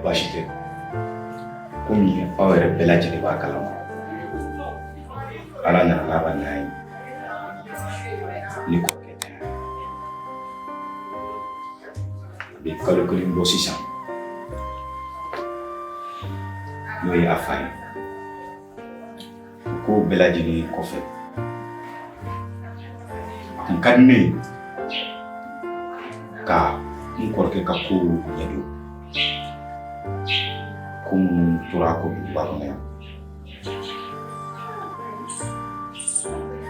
Baasi tɛ, komi aw yɛrɛ bɛɛ lajɛlen b'a kalama, Ala nana n'a ka na ye, ne kɔrɔkɛ tɛ a bɛ kalo kelen bɔ sisan, n'o ye a fa ye. O ko bɛɛ lajɛlen kɔfɛ, a kun ka di ne ye ka n kɔrɔkɛ ka kow ɲɛdɔn, ko minnu tora a kɔ duguba kɔnɔ yan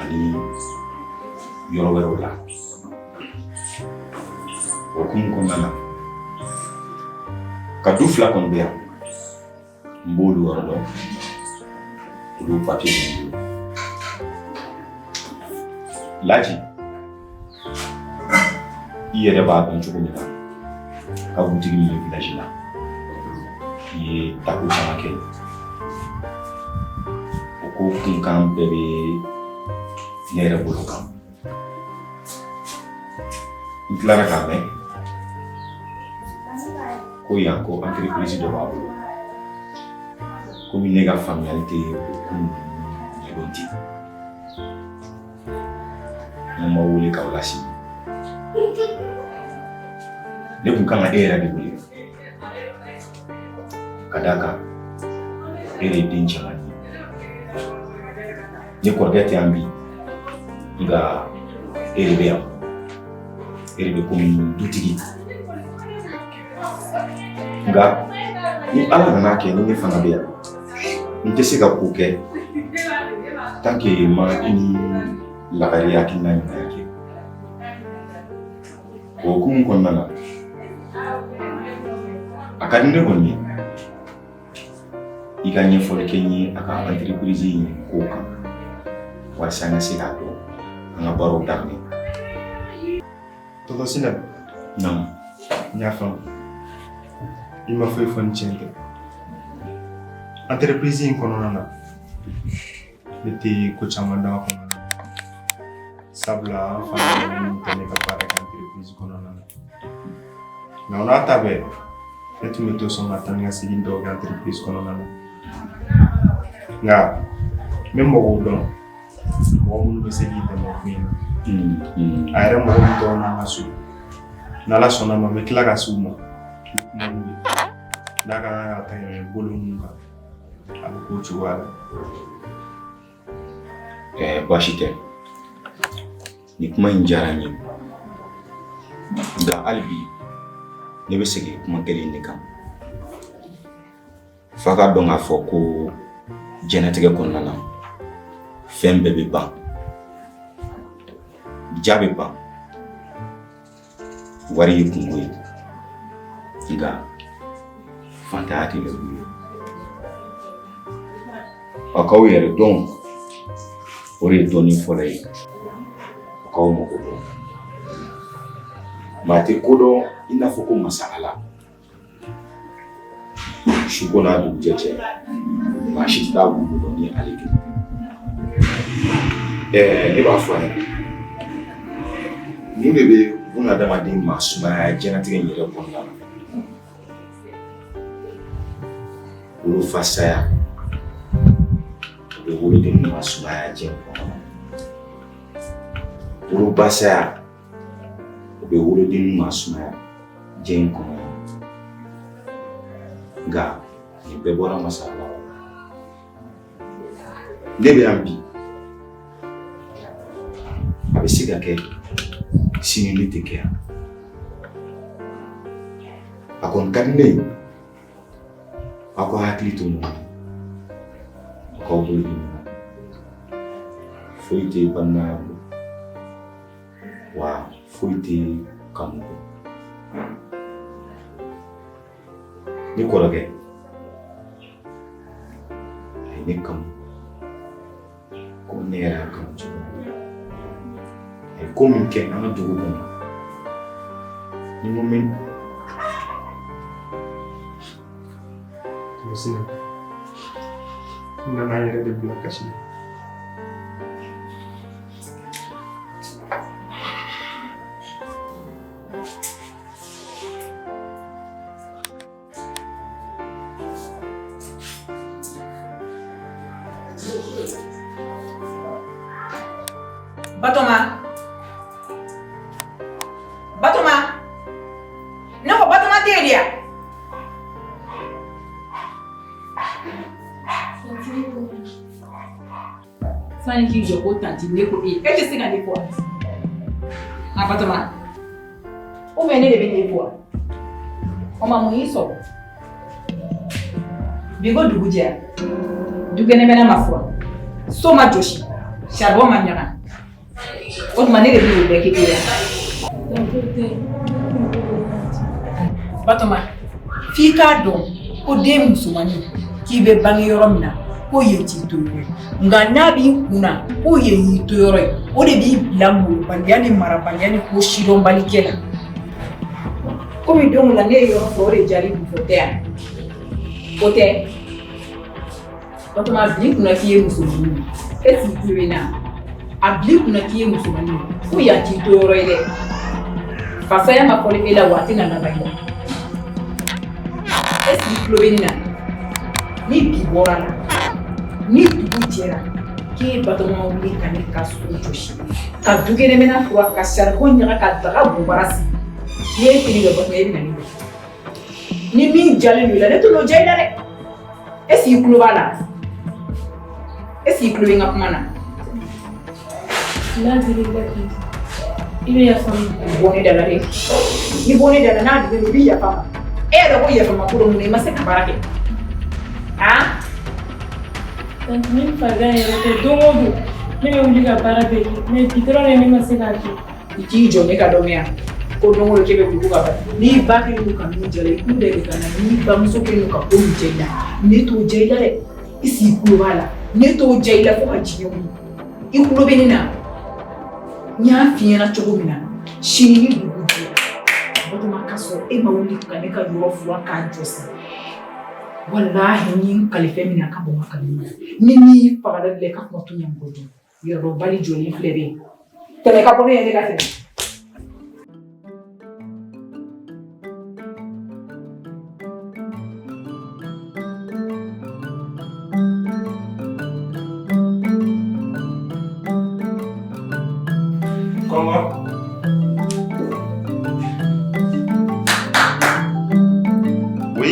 ani yɔrɔ wɛrɛw la. O hukumu kɔnɔna na, ka du fila kɔni bɛ yan, n b'olu yɔrɔ dɔn, olu papiye bɛ n bolo. Laji, i yɛrɛ b'a dɔn cogo min na, ka butigi min bɛ village la, i ye tako caman kɛ, o ko kunkan bɛɛ bɛ ne yɛrɛ bolo kan. N tilara k'a mɛn ko yan ko entreprise dɔ b'a bolo. Komi ne ka faamuyali tɛ o ko ninnu ɲɛdɔn ten, n m'aw wele k'aw lasigi. Ne kun kan ka e yɛrɛ de wele, ka d'a kan e de ye den cɛmannin ye. Ne kɔrɔkɛ tɛ yan bi, nka e de bɛ yan, e de bɛ komi dutigi. Nka ni Ala nana kɛ ni ne fana bɛ yan, n tɛ se ka ko kɛ tant que ma i ni lagare hakilina ɲumanya kɛ. O hukumu kɔnɔna na, a ka di ne kɔni ye i ka ɲɛfɔli kɛ n ye a ka entreprise in ko kan, walasa n ka se k'a dɔn, an ka baaraw daminɛ. Tonton Sinɛ. Naamu. N y'a faamu. I ma foyi fɔ ni tiɲɛ tɛ. Entreprise in kɔnɔna na, ne tɛ ko caman dɔn a kɔnɔna na. Sabula an fa ninnu tɛ ne ka baara kɛ entreprise kɔnɔna na. Nka o n'a ta bɛɛ, ne tun bɛ to sɔn ka taa ni ka segin dɔw kɛ entreprise kɔnɔna na. Nka n bɛ mɔgɔw dɔn, mɔgɔ minnu bɛ se k'i dɛmɛ o ko in na. A yɛrɛ mɔgɔ min tɔgɔ n'an ka so, n'Ala sɔnna ma, n bɛ tila ka se u ma ni kuma n'u ye. N'a ka kan ka tɛmɛ bolo minnu kan, a bɛ k'o cogoya la. Baasi tɛ, nin kuma in diyara n ye, nka hali bi ne bɛ segin kuma kelen in de kan. F'a ka dɔn k'a fɔ ko diɲɛnatigɛ kɔnɔna na, fɛn bɛɛ bɛ ban, ja bɛ ban, wari ye kungo ye, nka fantanya tɛ lebu ye. Aw k'aw yɛrɛ dɔn, o de ye dɔnni fɔlɔ ye. Aw k'aw mako dɔn. Maa tɛ ko dɔn i n'a fɔ ko masa Ala. Su ko n'a dugujɛ cɛ, maa si tɛ taa gundo dɔn ni ale kelen tɛ. Ne b'a fɔ a ɲɛna, mun de bɛ bunadamaden maa sumaya diɲɛlatigɛ in yɛrɛ kɔnɔna na? Wolofa saya, o bɛ woloden maa sumaya diɲɛ kɔnɔ. Woloba saya, o bɛ woloden maa sumaya diɲɛ in kɔnɔ. Nka nin bɛɛ bɔra masa la. Ne bɛ yan bi, a bɛ se ka kɛ sini ne tɛ kɛ yan. A kɔni ka di ne ye aw ka hakili to ɲɔgɔn na, aw k'aw bolo di ɲɔgɔn ma. Foyi tɛ balimaya bolo, wa foyi tɛ kanu bɔ. Ne kɔrɔkɛ a ye ne kanu komi ne yɛrɛ y'a kanu cogo min na. ko min kɛ an ka dugu kɔnɔ ni ko min Masina n nana n yɛrɛ de bila kasi la. Batoma Batoma ne ko Batoma tɛ yen de ya Sani k'i jɔ ko tanti ne ko e e tɛ se ka ne fɔ a Batoma ou bien ne de bɛ k'e fɔ o ma mun y'i sɔrɔ bi ko dugu jɛra dukɛnɛmɛnɛ ma furan so ma jɔsi saribɔn ma ɲaga o tuma ne de bɛ o bɛɛ kɛ e la Batoma f'i k'a dɔn ko den musomannin k'i bɛ bange yɔrɔ min na ko yen t'i to yɔrɔ ye nka n'a b'i kun na ko yen y'i to yɔrɔ ye o de b'i bila molobaliya ni marabaliya ni ko sidɔnbalikɛ la komi don la ne ye yɔrɔ fɔ o de diyara i kun tɛ yan o tɛ Batoma a bil'i kunna k'i ye musomannin ye e t'i tulo bɛ n na a bil'i kunna k'i ye musomannin ye ko yan t'i to yɔrɔ ye dɛ fasaya ma fɔli e la wa a tɛna laban i la e t'i tulo bɛ ne na ni bi bɔra la ni dugu jɛra k'e Batoma wuli ka ne ka so jɔsi ka dukɛnɛmɛnɛ furan ka saribɔn ɲaga ka daga bobara sigi ni e tɛ ne dɔn Batoma e bɛ na ne dɔn ni min jalen don i la ne t'o diya i la dɛ est ce que i tulo b'a la est ce que i tulo bɛ n ka kuma na. N'a dir'i la k'i i bɛ yafa n ma. Bɔ ne da la dɛ i bɔ ne da la n'a digir'i la i bɛ yafa n ma e yɛrɛ ko yafa ma ko dɔ mun na i ma se ka baara kɛ han. Tanti ni farigan yɛrɛ tɛ don o don ne bɛ wuli ka baara bɛɛ kɛ mais bi dɔrɔn de ne ma se k'a kɛ. I k'i jɔ ne ka dɔn yan ko don o don k'e bɛ wuli ko ka baara n'i ba kɛlen don ka min diya i kun de ka na n'i bamuso kɛlen don ka ko min diya i la ne t'o diya i la dɛ i sigi kulo b'a la ne t'o diya i la fo ka diɲɛ wuli i kulo bɛ ne na n y'a f'i ɲɛna cogo min na sini ni dugu jɛra Batoma ka sɔrɔ e ma wuli ka ne ka yɔrɔ furan k'a jɔsi walahi n ye n kali fɛn min na ka bon ka kali ni min fagala de la i ka kuma to ɲɛmɔgɔ dun Yɔrɔbali jɔlen filɛ bɛ tɛmɛ ka bɔ ne yɛrɛ ka tɛmɛ. Kɔngɔ. Oui.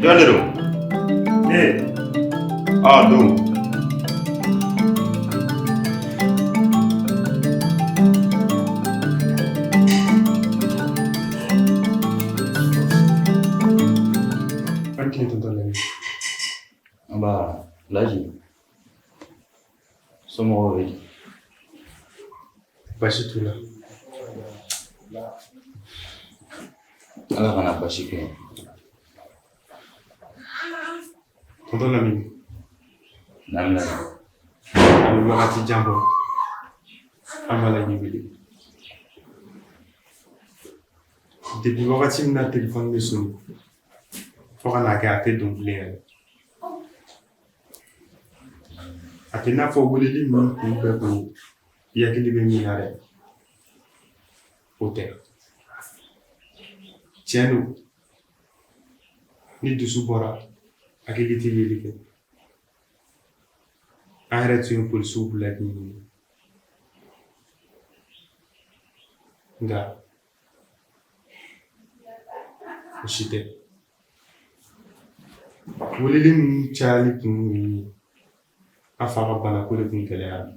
Jɔn de don? Ne. Ah, don. An tile tonton Lamini. Nba, Laji. Somɔgɔw bɛ di? Baasi t'u la. Ala kana baasi kɛ. Tonton Lamini. Naamu Laji. A bɛ wagati jan bɔ an b'a la k'i wele. Depuis wagati min na telefɔni bɛ sonner fo ka n'a kɛ a tɛ don bilen yɛrɛ. A tɛ n'a fɔ weleli ninnu kun bɛɛ kun i hakili bɛ min na dɛ. O tɛ. Tiɲɛ don ni dusu bɔra hakili tɛ yeli kɛ. An yɛrɛ tun ye polisiw bila k'i ɲini. Nka o si tɛ. Weleli ninnu cayali kun ye an fa ka banako de tun gɛlɛyara.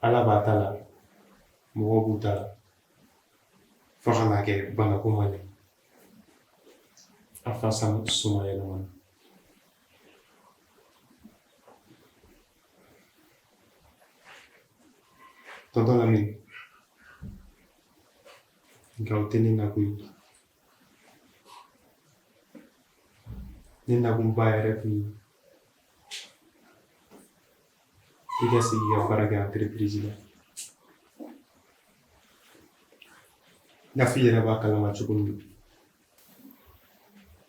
Ala b'a ta la, mɔgɔw b'u ta la. Fo ka n'a kɛ banako ma ɲɛ. An fa somayɛlɛmana. Tonton Lamini, nka o tɛ ne nakun ye. Ne nakunba yɛrɛ kun ye I ka segin ka baara kɛ entreprise la. I n'a fɔ i yɛrɛ b'a kalama cogo min na,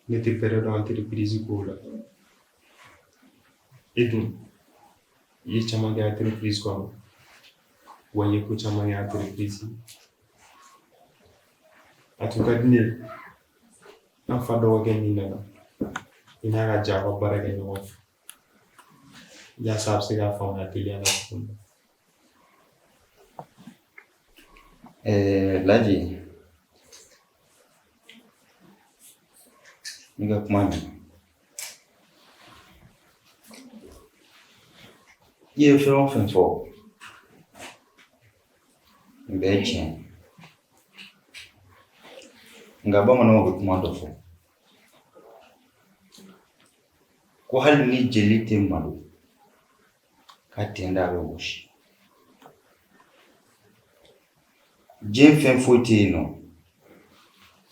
ne tɛ bɛrɛ dɔn entreprise kow la. E dun, i ye caman kɛ entreprise kɔnɔ, wa i ye ko caman kɛ entreprise. A tun ka di ne ye an fa dɔgɔkɛ min nana, i n'a ka jɛ aw ka baara kɛ ɲɔgɔn fɛ yaasa a bɛ se k'a faamuya teliya la cogo min na. Laji, n ka kuma mɛn. I ye fɛn o fɛn fɔ, nin bɛɛ ye tiɲɛ ye. Nka bamananw bɛ kuma dɔ fɔ ko hali ni jeli tɛ malo, k'a ten da bɛ wɔsi. Diɲɛ fɛn foyi tɛ yen nɔ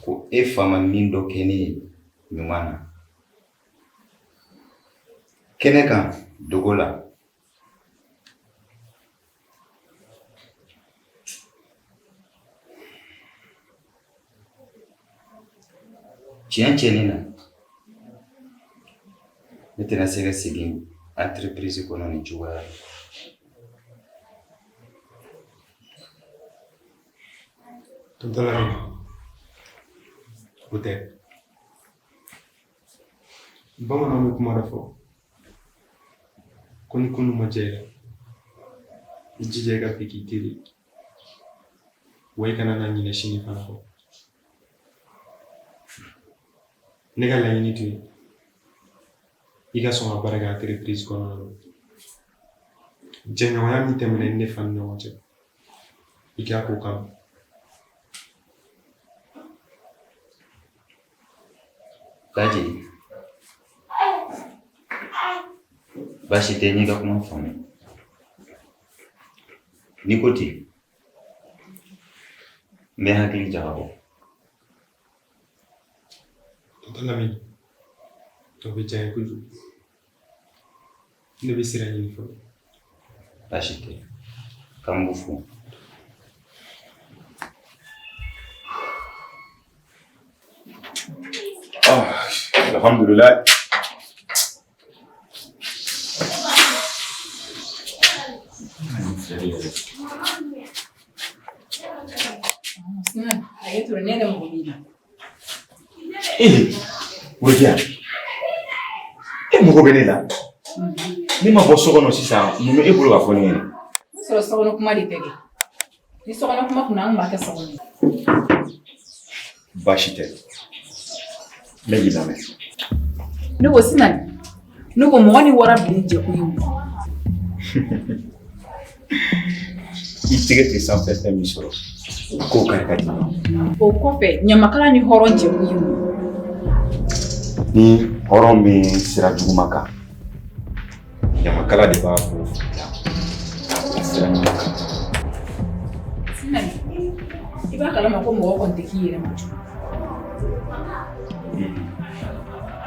ko e fa ma min dɔ kɛ ne ye ɲuman na, kɛnɛ kan, dogo la. Tiɲɛ tiɲɛni na, ne tɛna se ka segin entreprise kɔnɔ nin cogoya la. Tonton Lamini, o tɛ. Bamananw bɛ kuma dɔ fɔ ko ni kunu ma diya i la, i jija i ka bi k'i teri ye, wa i kana na ɲinɛ sini fana kɔ. Ne ka laɲini tun ye i ka sɔn ka baara kɛ entreprise kɔnɔna na. Jɛɲɔgɔnya min tɛmɛna i ni ne fa ni ɲɔgɔn cɛ, i k'a k'o kama. Laji, baasi tɛ, n y'i ka kuma faamu. N'i ko ten, n bɛ hakili jagabɔ. Tonton Lamini, o bɛ diya n ye kojugu. Ne bɛ sira ɲini fɔlɔ. Baasi tɛ, k'an b'u fo. Ah, alhamdulillah. A ye tora ne yɛrɛ mago b'i la. Ee, Worokiya, e mago bɛ ne la. Ne ma bɔ so kɔnɔ sisan, mun bɛ e bolo ka fɔ ne ɲɛna? O sɔrɔ sokɔnɔ kuma de tɛ kɛ. Ni sokɔnɔ kuma kun an b'a kɛ so kɔnɔ. Baasi tɛ. N bɛ k'i lamɛn. Ne ko Sinali, ne ko mɔgɔ ni warabilen jɛkun ye mun ye? I tɛgɛ tɛ sanfɛ fɛn min sɔrɔ, k'o kari ka di. O kɔfɛ, ɲamakala ni hɔrɔn jɛkun ye mun ye? Ni hɔrɔn bɛ sira juguman kan, ɲamakala de b'a bolo k'a bila sira ɲuman kan. Sinali, i b'a kalama ko mɔgɔ kɔni tɛ k'i yɛrɛ ma cogo.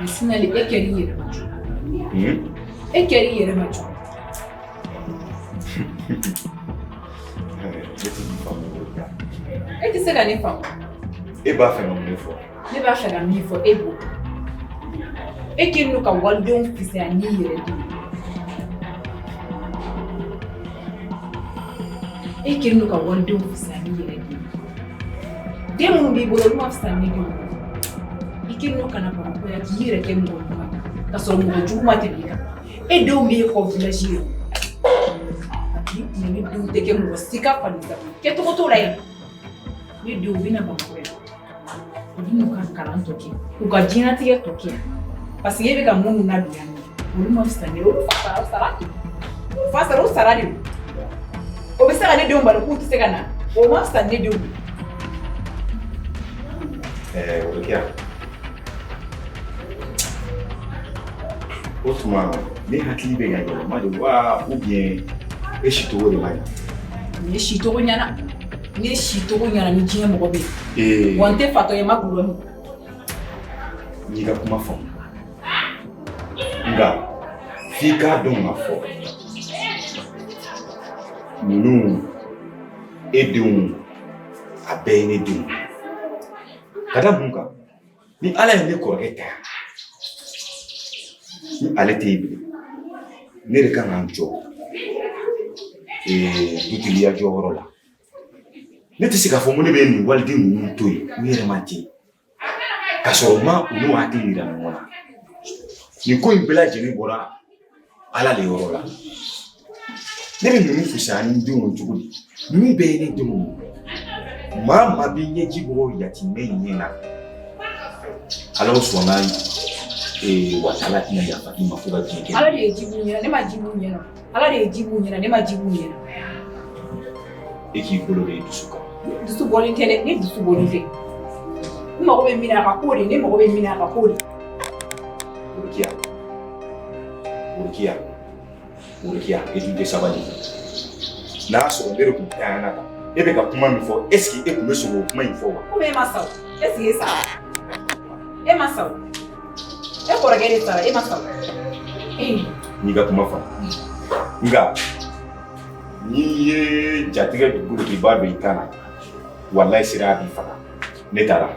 Mais Sinali, e kɛra i yɛrɛ ma cogo. E kɛra i yɛrɛ ma cogo. E tɛ se ka ne faamu. E b'a fɛ ka mun de fɔ? Ne b'a fɛ ka min fɔ e b'o dɔn. E kɛlen don ka walidenw fisaya n'i yɛrɛ den ye. E kɛlen don ka walidenw fisaya n'i yɛrɛ den ye. Den minnu b'i bolo olu ma fisa ni denw ye. I kɛlen don ka na Bamakɔ yan k'i yɛrɛ kɛ mɔgɔ ɲuman ye ka sɔrɔ mɔgɔ jugu ma tɛmɛ i kan. E denw b'e kɔ village la. Ni tun ne denw tɛ kɛ mɔgɔ si ka fali sago ye. Kɛcogo t'o la yen. Ne denw bɛna Bamakɔ yan. U bɛ n'u ka kalan tɔ kɛ, k'u ka diɲɛlatigɛ tɔ kɛ yan. Parce que e bɛ ka minnu ladon yan nɔ, olu ma fisa ne ye. Olu fa sara, o sara. Olu fa sara, o sara de don. O bɛ se ka ne denw bali k'u tɛ se ka na. O ma fisa ne denw ye. Ɛɛ Worokiya, o tuma ne hakili bɛ ka yɛlɛma de wa ou bien e sicogo de ma ɲa? Ne sicogo ɲɛna. Ne sicogo ɲɛna ni diɲɛ mɔgɔ bɛ yen. Wa n tɛ fatɔ ye, n ma gulɔ min. N y'i ka kuma faamu. Nka f'i k'a dɔn k'a fɔ Ninnu e denw, a bɛɛ ye ne denw. Ka da mun kan? Ni Ala ye ne kɔrɔkɛ ta yan, ni ale tɛ yen bilen, ne de kan ka n jɔ dutigiya jɔyɔrɔ la. Ne tɛ se k'a fɔ ko ne bɛ nin waliden ninnu to yen u yɛrɛ ma ten, k'a sɔrɔ u ma u n'u hakili yira ɲɔgɔn na. Nin ko in bɛɛ lajɛlen bɔra Ala de yɔrɔ la. Ne bɛ ninnu fisaya ni n denw ye cogo di? Ninnu bɛɛ ye ne denw ye. Maa maa bɛ ɲɛji bɔ yatimɛ ɲɛ na, Ala sɔnna wa Ala tɛna yafa i ma fo ka diɲɛ kɛ. Ala de ye ji b'u ɲɛna, ne ma ji b'u ɲɛna. Ala de ye ji b'u ɲɛna, ne ma ji b'u ɲɛna. E k'i bolo da i dusu kan. Dusu bɔlen tɛ dɛ, ne dusu bɔlen tɛ. N mago bɛ min na, a ka k'o de, ne mago bɛ min na, a ka k'o de. Worokiya, Worokiya, Worokiya, e dun tɛ sabali. N'a y'a sɔrɔ ne de tun tanyana tan, e bɛ ka kuma min fɔ, est ce que e tun bɛ sɔn k'o kuma in fɔ wa? Komi e ma sa o, est ce que e sara? E ma sa o. E kɔrɔkɛ de sara, e ma sa o. N'i ka kuma faamu. Nka n'i ye jatigɛ dugukolo k'i b'a don i kan na, walayi sira b'i faga. Ne taara.